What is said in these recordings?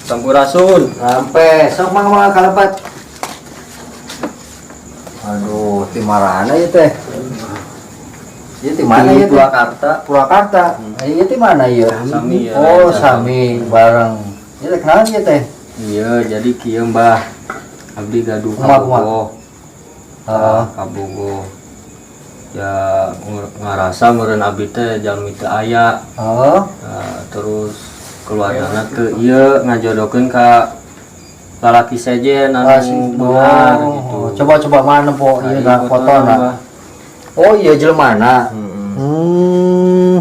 Sampurasun. Sampai sok mangga mangga kalebat. Aduh, di mana ya teh? Ieu di mana Di ya teh? Purwakarta. Purwakarta. Ieu di mana ieu? Sami ya. Oh, sami bareng. Ieu teh kenalan ieu teh? Iya, jadi kieu, Mbah. Abdi gaduh Kumaha, kumaha? kabogoh. Heeh. Kabogoh. Ya ngarasa meureun abdi teh jalmi teu aya. Oh, Nah, terus keluargana teu ieu ngajodohkeun ka lalaki sejen anu beunghar gitu. Coba-coba mana po ieu Nah, na fotona. Mbah. Oh, iya jelema. Heeh.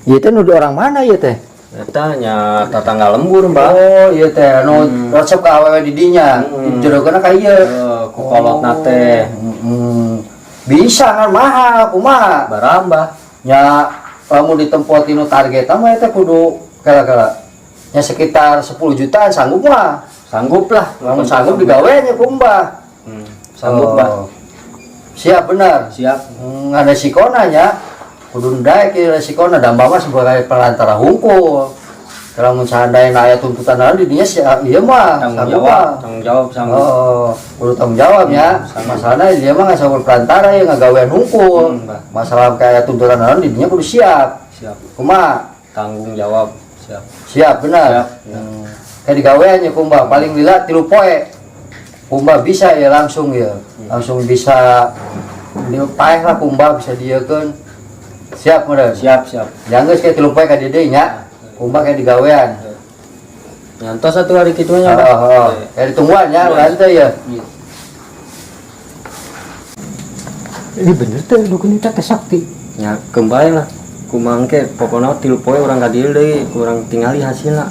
Ieu teh nuduh orang mana ieu teh? Eta nya tatangga lembur, Mbah. Oh, iya teh anu resep ka awewe di dinya. Dijodohkeun ka ieu. Eh, ku kolotna teh. Bisa kan mahal kumaha? Barambah. Nya lamun ditempo tinu target mah eta kudu kala-kala. Nya sekitar 10 jutaan sanggup mah. Sanggup lah. Lamun sanggup digawe nya ku Mbah. Sanggup, Mbah. Oh. Siap benar. Siap. Ada resikona nya. Kudu daek ieu resikona dan Mbah mah sebagai perantara hungkul. Kalau mun seandainya aya tuntutan naon di dinya ieu mah Tanggung sanggup jawab, mah. Tanggung jawab sanggup. Oh, kudu tanggung jawab ya. Masalahnya dia mah nggak saukur perantara ya ngagawean hungkul. Mbah. Masalah kayak tuntutan naon di dinya kudu siap. Siap. Kumaha? Tanggung jawab, siap. Siap benar. Siap. Kayak digawean ya ku Mbah paling lila 3 poe. Ku Mbah bisa ya langsung ya. Langsung bisa di paeh lah ku Mbah bisa dieukeun. Siap meureun. Siap, siap. Jangan geus kayak 3 poe ka dieu nya. Ku Mbah kayak digawean. Nyantos satu hari kitu nya, Mbah. Oh, oh. Kayak ditungguan ya, ulah teh ya. Ini bener tuh dukun itu teh sakti. Ya kembali lah. Kumaha engke pokona 3 poe urang ka dieu deui, kurang tingali hasilna.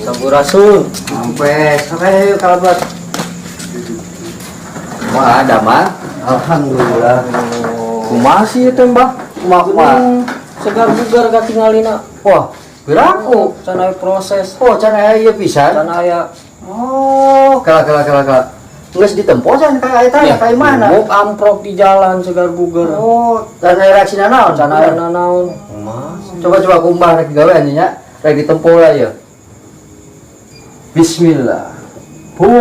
Sampurasun. Sampai sampai yuk kalabat. Wah, ada mah. Alhamdulillah. Kumaha sih itu, Mbah? Kumaha kumaha? Segar bugar katingalina. Wah, piraku. Can aya proses. Oh, can aya ieu pisan. Can aya. Oh, kala kala kala kala. Geus ditempo can ka eta ya ka imahna. Buk amprok di jalan segar bugar. Oh, can aya reaksi naon? Can aya nanaon. Kumaha sih? Coba coba ku Mbah rek digawe nya. Rek ditempo lah ya. Bismillah. Hu.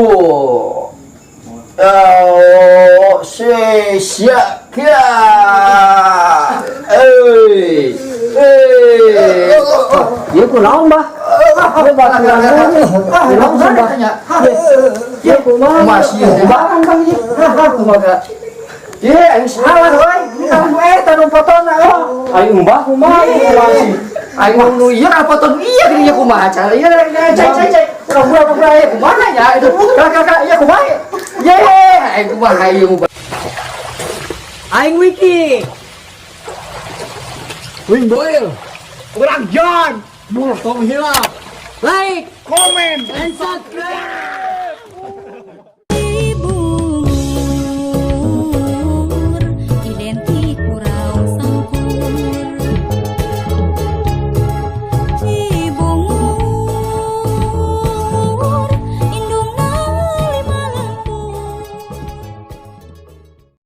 Oh, si sia kia. Eh. Eh. Ieu kunaon, Mbah? Ieu baturan Kunaon sih, Mbah? Ieu kumaha? Masih kumaha Bang ieu? Kumaha? Ye, aing salah we. Ini kan eta nu fotona oh. Ayo Mbah kumaha ieu kumaha sih? Aing mau nu ieu ka foto ieu geuning ieu kumaha cara ieu cai cai cai. Urang-urang ieu kumaha nya itu. Kak kak kak ieu kumaha? Ye, aing kumaha ieu. Aing Wiki. Wing Boil. Urang John. Tong hilap. Like, Komen. and subscribe.